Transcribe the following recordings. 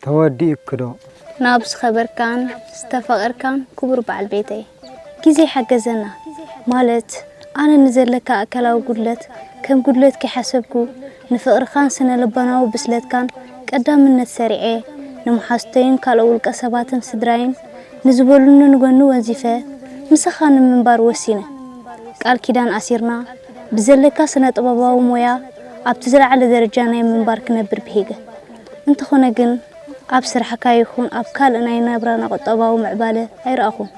ተወዲእኪ ዶ? ናብ ዝኸበርካን ዝተፈቐርካን ክቡር በዓል ቤተይ፣ ግዜ ሓገዘና። ማለት፣ ኣነ ንዘለካ ኣካላዊ ጉድለት ከም ጉድለት ከይሓሰብኩ፣ ንፍቕርኻን ስነ ልቦናዊ ብስለትካን ቀዳምነት ሰሪዐ፣ ንመሓዙተይን ካልኦ ውልቀ ሰባትን ስድራይን ንዝበሉኒ ንጎኒ ወንዚፈ፣ ምሳኻ ንምንባር ወሲነ። ቃል ኪዳን ኣሲርና፣ ብዘለካ ስነ ጥበባዊ ሞያ ኣብቲ ዝለዓለ ደረጃ ናይ ምንባር ክነብር ብሂገ። እንተኾነ ግን፣ ኣብ ስራሕካ ይኹን ኣብ ካልእ ናይ ናብራና ቁጠባዊ ምዕባለ ኣይረኣኹን።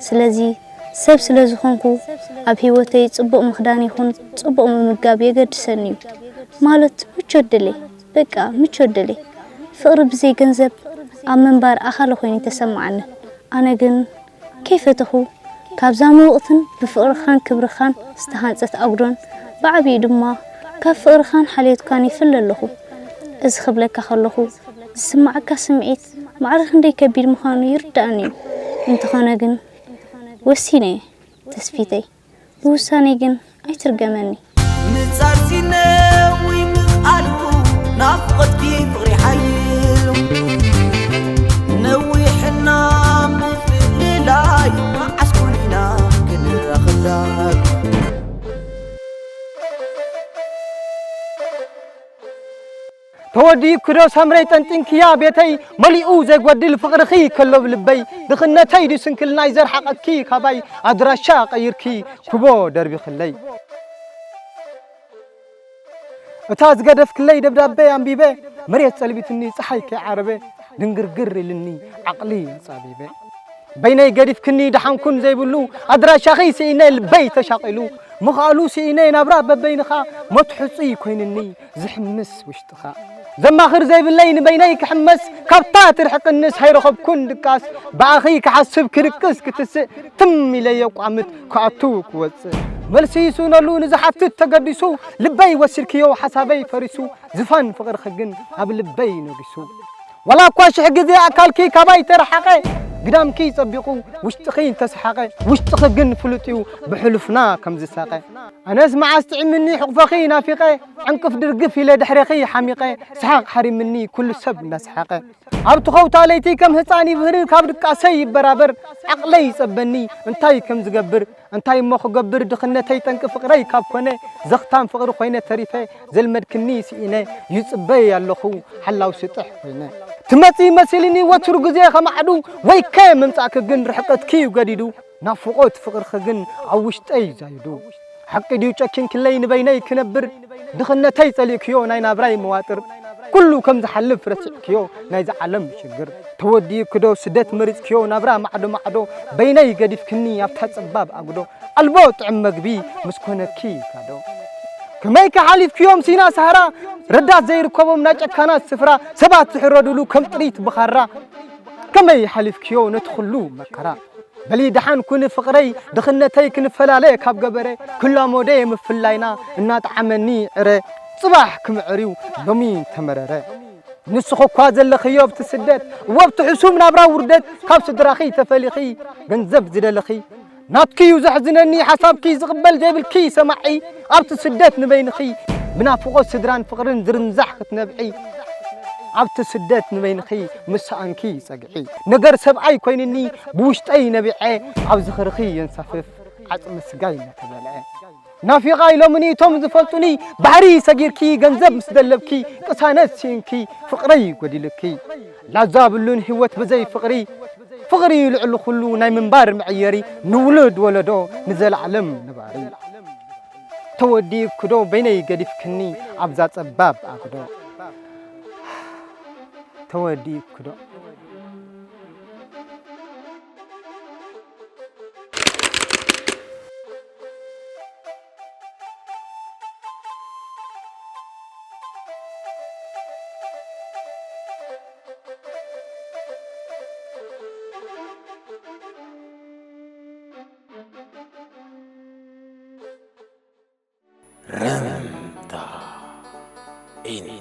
ስለዚ፣ ሰብ ስለ ዝኾንኩ፣ ኣብ ህይወተይ ጽቡቕ ምኽዳን ይኹን ጽቡቕ ምምጋብ የገድሰኒ እዩ። ማለት፣ ምቾት ደልየ። በቃ፣ ምቾት ደልየ። ፍቕሪ ብዘይ ገንዘብ ኣብ ምንባር ኣኻሊ ኮይኑ ይተሰምዓኒ። ኣነ ግን ከይፈተኹ፣ ካብዛ ምውቕትን ብፍቕርኻን ክብርኻን ዝተሃንጸት ኣጉዶን፣ ብዓቢኡ ድማ ካብ ፍቕርኻን ሓልዮትካን ይፍለ ኣለኹ። እዚ ክብለካ ከለኹ፣ ዝስምዓካ ስምዒት ማዕረ ክንደይ ከቢድ ምዃኑ ይርድኣኒ እዩ። እንተኾነ ግን፣ ወሲነ እየ፣ ተስፊተይ። ብውሳኔ ግን ኣይትርገመኒ። ንጻር ሲነዊ ምቓሉ ናፍቖትኪ ፍቕሪ ሓይሉ ነዊሕና ምፍልላይ መዓስ ኮን ኢና ክንራኸብ ዳግም? ተወዲእኪ ዶ ሳምረይ ጠንጢንክያ ቤተይ፣ መሊኡ ዘይጎድል ፍቕርኺ ከሎ ብልበይ፣ ድኽነተይ ድዩ ስንክልናይ ዘርሓቐኪ ካባይ፣ ኣድራሻ ቀይርኪ ኩቦ ደርቢኽለይ። እታ ዝገደፍክለይ ደብዳቤ ኣንቢበ፣ መሬት ጸልቢትኒ ጸሓይ ከይዓረበ፣ ድንግርግር ኢልኒ ዓቕሊ ኣጻቢበ። በይነይ ገዲፍክኒ ደሓን ኩን ዘይብሉ፣ ኣድራሻኺ ስኢነ ልበይ ተሻቒሉ፣ ምኽኣሉ ስኢነ ናብራ በበይንኻ፣ ሞት ሕጹይ ኮይንኒ ዝሕምስ ውሽጥኻ። ዘማኽር ዘይብለይ ንበይነይ ክሕመስ፣ ካብታ ትርሕቅንስ ኣይረኸብኩን ድቃስ፣ ብኣኺ ክሓስብ ክድቅስ ክትስእ፣ ትም ኢለ የቋምት ክኣቱ ክወጽእ። መልሲ ይስእነሉ ንዝሓትት ተገዲሱ፣ ልበይ ወሲድክዮ ሓሳበይ ፈሪሱ፣ ዝፋን ፍቕርኺ ግን ኣብ ልበይ ነጊሱ። ዋላ እኳ ሽሕ ግዜ ኣካልኪ ካባይ ተረሓቐ፣ ግዳምኪ ጸቢቑ ውሽጥኺ እንተሰሓቐ፣ ውሽጥኺ ግን ፍሉጥ እዩ ብሕሉፍና ከም ዝሳቐ። ኣነስ መዓስ ጥዒምኒ ሕቑፈኺ ናፊቐ፣ ዕንቅፍ ድርግፍ ኢለ ድሕሬኺ ሓሚቐ፣ ሰሓቕ ሓሪምኒ ኩሉ ሰብ እናሰሓቐ። ኣብ ትኸውታ ለይቲ ከም ህጻን ይብህር ካብ ድቃሰይ ይበራበር፣ ዓቕለይ ይጸበኒ እንታይ ከም ዝገብር፣ እንታይ እሞ ክገብር ድኽነተይ ጠንቂ ፍቕረይ ካብ ኮነ፣ ዘኽታም ፍቕሪ ኮይነ ተሪፈ፣ ዘልመድክኒ ስኢነ፣ ይጽበይ ኣለኹ ሓላው ስጥሕ ኮይነ። ትመጺ መሲልኒ ወትሩ ግዜ ከማዕዱ፣ ወይከ ምምጻእኪ ግን ርሕቀትኪ እዩ ገዲዱ፣ ናፍቖት ፍቕርኺ ግን ኣብ ውሽጠይ ዛይዱ። ሓቂ ድዩ ጨኪንክለይ ንበይነይ ክነብር፣ ድኽነተይ ጸሊእክዮ ናይ ናብራይ መዋጥር፣ ኩሉ ከም ዝሓልፍ ረሲዕክዮ ናይዚ ዓለም ሽግር። ተወዲእኪ ዶ ስደት መሪጽክዮ ናብራ ማዕዶ ማዕዶ፣ በይነይ ገዲፍክኒ ኣብታ ጸባብ ኣጉዶ፣ ኣልቦ ጥዑም መግቢ ምስ ኮነኪ ጋዶ። ከመይ ከሓሊፍክዮም ሲና ሰሃራ፣ ረዳት ዘይርከቦም ናይ ጨካናት ስፍራ፣ ሰባት ዝሕረዱሉ ከም ጥሪት ብኻራ። ከመይ ሓሊፍክዮ ነቲ ኩሉ መከራ? በሊ ደሓን ኩኒ ፍቕረይ፣ ድኽነተይ ክንፈላለ ካብ ገበረ፣ ክላሞደ ምፍላይና እናጠዓመኒ ዕረ፣ ጽባሕ ክምዕር እዩ ሎሚ ተመረረ። ንስኺ እኳ ዘለኽዮ ኣብቲ ስደት፣ እወ ኣብቲ ሕሱም ናብራ ውርደት፣ ካብ ስድራኺ ተፈሊኺ፣ ገንዘብ ዝደለኺ፣ ናትኪ እዩ ዘሕዝነኒ ሓሳብኪ ዝቕበል ዘይብልኪ ሰማዒ፣ ኣብቲ ስደት ንበይንኺ፣ ብናፍቖት ስድራን ፍቕርን ዝርንዛሕ ክትነብዒ፣ ኣብቲ ስደት ንበይንኺ ምስ ሰኣንኪ ጸግዒ። ነገር ሰብኣይ ኮይንኒ ብውሽጠይ ነቢዐ፣ ኣብ ዝኽርኺ የንሳፍፍ ዓጽሚ ስጋይ እናተበልዐ። ናፊቓ ኢሎምኒ እቶም ዝፈልጡኒ፣ ባሕሪ ሰጊርኪ ገንዘብ ምስ ደለብኪ፣ ቅሳነት ስኢንኪ ፍቕረይ ጎዲልኪ። ላዛ ብሉን ህይወት ብዘይ ፍቕሪ፣ ፍቕሪ ልዕሊ ኩሉ ናይ ምንባር መዐየሪ፣ ንውሉድ ወለዶ ንዘለዓለም ነባሪ። ተወዲእኪ ዶ በይነይ ገዲፍክኒ ኣብዛ ጸባብ ኣጉዶ? ተወዲእኪ ዶ? ረምታ ኢንተርቴይንመንት።